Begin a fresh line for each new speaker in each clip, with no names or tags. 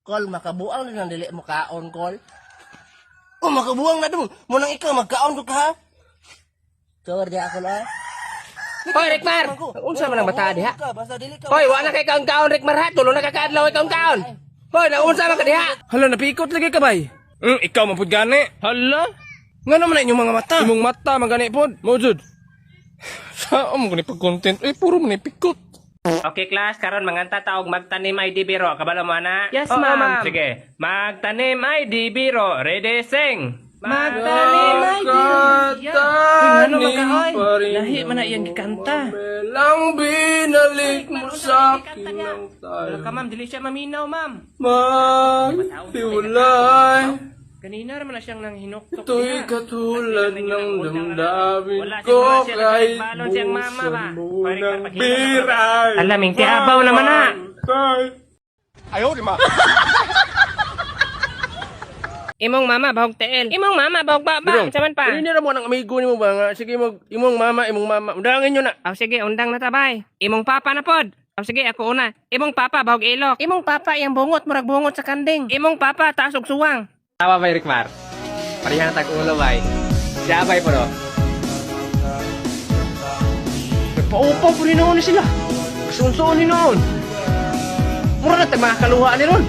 Kol, makabuang na dili mo kaon, Kol. Oh, makabuang na dun. Munang ikaw, magkaon ko ka, ha? Sure, di ako na.
Hoy, Rikmar! Unsa man ang bata diha?
Basta dili ka.
Hoy, wala kay kaon-kaon, Rikmar ha. Tulo na ka kaadlaw kaon-kaon. Hoy, naunsa man ka diha?
Hala, napikot lagi ka bay. Ikaw man pud gani. Hala. Ngano man na inyong mga mata? Imong mata man gani pod. Mo jud. Sa mo gani pag content, eh puro man ni pikot.
Okay, class, karon manganta ta og magtanim ay di biro. Kabalo mo ana?
Yes,
Oo,
ma'am.
Sige. Magtanim ay di biro. Ready, sing.
Magtanim ay di
Ano
man ka, oy? Lahi man na iyang gikanta.
Lang binalik mo sa akin ang tayo.
Ka ma'am, dili siya maminaw, ma'am.
Maghiwalay.
Kanina ra man na siyang nang hinuktok.
Ito'y katulad ng damdamin
Wala,
ko
siguro siya
kahit
nagbalon siyang mama ba?
busan mo ng biray.
Alaming tiabaw naman na. Imong mama bahog tiil. Imong mama bahog baba. Unsa man pa?
Ini ra mo ang amigo nimo ba nga sige mag imong mama imong mama undangin nyo na.
Aw sige, undang na tabay. Imong papa na pod. Aw sige, ako una. Imong papa bahog ilok. Imong papa iyang bungot murag bungot sa kanding. Imong papa taas og suwang.
Tama ba, Rikmar? Parehang tag-ulo, bay. Siya, bay, pero.
Nagpaupaw po rin noon sila. Kasunsoon ni noon. Mura na tag mga kaluha ni ron.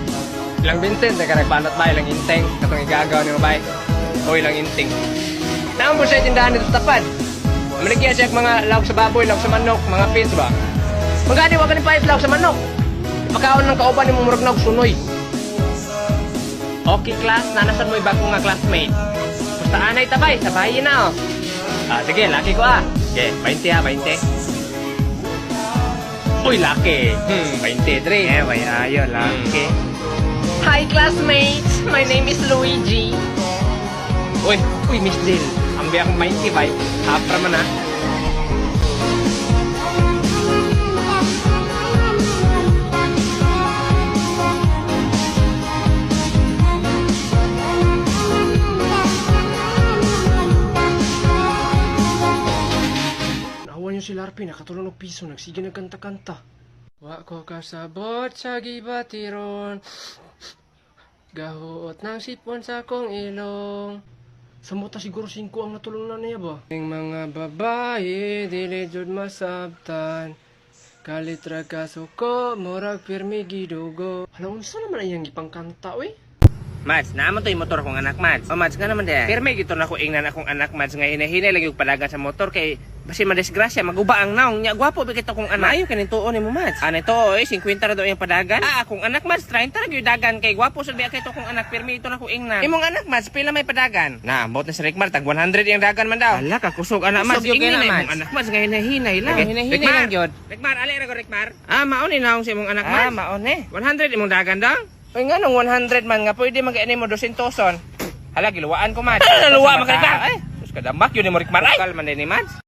Ilang Vincent, nagka nagpanot bay, ilang inteng. Katong igagaw ni mo, bay. O, ilang inting. Naam po siya tindahan nito sa tapad. Maligya siya mga lawak sa baboy, lawak sa manok, mga pins ba?
Magani wa ka ni palit law sa manok. Ipakaon ng kauban ni murag na og sunoy.
Okay class, nanasan mo bago nga classmate. Basta anay tabay, sabayin na oh.
Ah, sige, laki ko ah. Sige, 20 ha, 20. Uy, laki. 23.
Eh, way ayo, laki.
Hi classmates, my name is Luigi.
Uy, uy, Miss Jill. Ang biyak 20, bay. Hapra man ah.
Nawa niyo si Larpy, nakatulong og piso, nagsige nagkanta-kanta. Wa ko kasabot sa gibatiron. Gahuot ng sipon sa akong ilong. Samot na siguro 5 ang natulong na niya ba? Ang mga babae, dili jud masabtan. Kalitra ka suko, murag pirmi gidugo. Hala, unsa naman ang iyang gipangkanta, uy?
Mads, naamo to yung motor kong anak, Mads. O Mads, nga naman de. Pero may gito na ko ingnan akong anak, Mads, nga hinahinay lang yung palagan sa motor kay basi madisgrasya, maguba ang naong nya. Gwapo ba kita kong anak. Maayo kaning tuon nimo, Mads. Ano ito, oy, 50 ra daw yung padagan. Ah, akong anak, Mads, 30 ra gyud dagan kay gwapo sad biya kay to kong anak. Pirmi ito na ko ingnan. Imong anak, Mads, pila may padagan? Na, ambot na si Rickmar, tag 100 yung dagan man daw. Hala, kakusog anak, Mads.
Kusog yun
Ingnan
kay
na
na,
imong
Mads.
anak, Mads, nga hinahinay lang.
Hinahinay
Rickmar,
lang gyud.
Rickmar, ali ra ko Rickmar. Ah, maon ni naong sa imong anak, Mads.
Ah, maon eh.
100 imong dagan daw? Uy, nga nung 100 man nga, pwede mag mo 200. Hala, giluwaan ko man. Ano naluwa,
Sa mata,
makrikmar?
ay.
Sus, kadamak yun ni mo, Rikmar. Ay!
Bukal man din ni Mads.